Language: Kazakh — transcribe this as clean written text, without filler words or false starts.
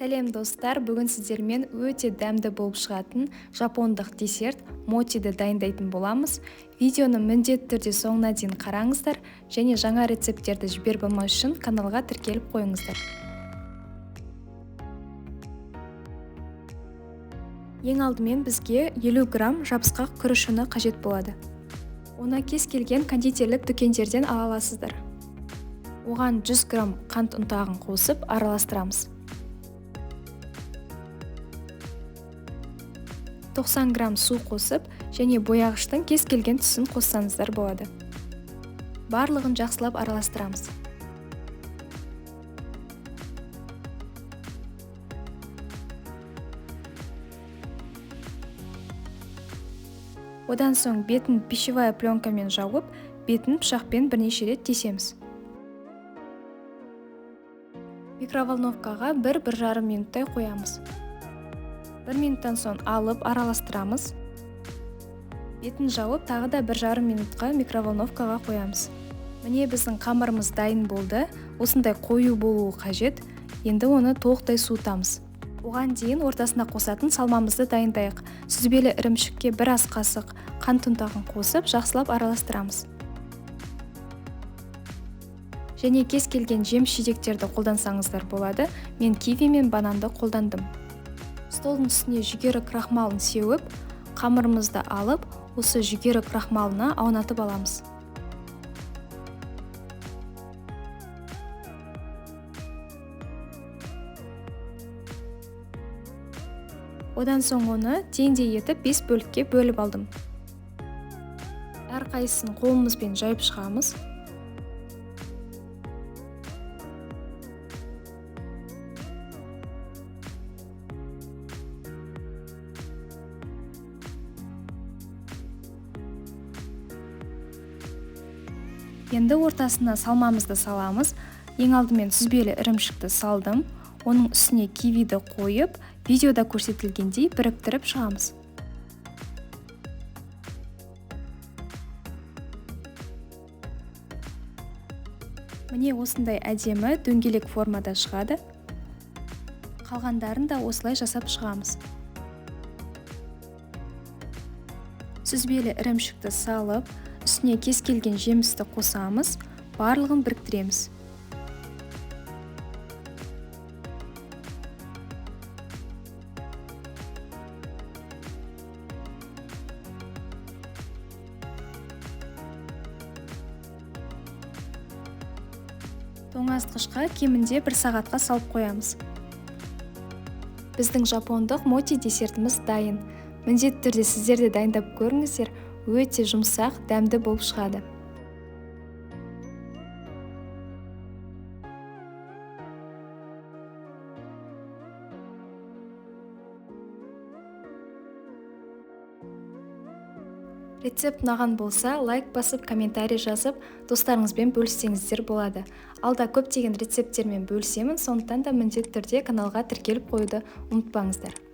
Сәлем достар, бүгін сіздермен өте дәмді болып шығатын жапондық десерт мотиді дайындайтын боламыз. Видеоны міндетті түрде соңына дейін қараңыздар және жаңа рецепттерді жіберіп алмау үшін каналға тіркеліп қойыңыздар. Ең алдымен бізге 50 грамм жабысқақ күріш ұны қажет болады. Оны кез келген кондитерлік дүкендерден ала аласыздар. Оған 100 грамм қант ұнтағын қосып араластырамыз. 90 грамм су қосып және бояғыштың кез келген түсін қоссаңыздар болады. Барлығын жақсылап араластырамыз. Одан соң бетін пищевая пленкамен жауып, бетін пышақпен бірнеше рет тесеміз. Микроволновкаға 1-1,5 минуттай қоямыз. 1 минуттан соң алып араластырамыз. Бетін жауып тағы да 1,5 минутқа микроволновкаға қоямыз. Міне біздің қамырымыз дайын болды. Осындай қою болуы қажет. Енді оны толықтай суытамыз. Оған дейін ортасына қосатын салмамызды дайындайық. Сүзбелі ірімшікке бір ас қасық қант ұнтағын қосып, жақсылап араластырамыз. Және кез келген жеміс-жидектерді қолдансаңыздар болады. Мен киви мен бананды қолдандым. Столдың үстіне жүгері крахмалын сеуіп, қамырымызды алып, осы жүгері крахмалына аунатып аламыз. Одан соң оны теңдей етіп 5 бөлікке бөліп алдым. Әрқайсысын қолымызбен жайып шығамыз. Енді ортасына салмамызды саламыз. Ең алдымен сүзбелі ірімшікті салдым. Оның үстіне кивиді қойып, видеода көрсетілгендей біріктіріп шығамыз. Міне осындай әдемі дөңгелек формада шығады. Қалғандарын да осылай жасап шығамыз. Сүзбелі ірімшікті салып, үстіне кез келген жемісті қосамыз, барлығын біріктіреміз. Тоңазытқышқа кемінде 1 сағатқа салып қоямыз. Біздің жапондық моти десертіміз дайын. Міндетті түрде сіздер де дайындап көріңіздер. Өте жұмсақ, дәмді болып шығады. Рецепт ұнаған болса, лайк басып, комментарий жазып, достарыңызбен бөліссеңіздер болады. Алда көптеген рецепттермен бөлісемін, сондықтан да міндетті түрде каналға тіркеліп қоюды ұмытпаңыздар.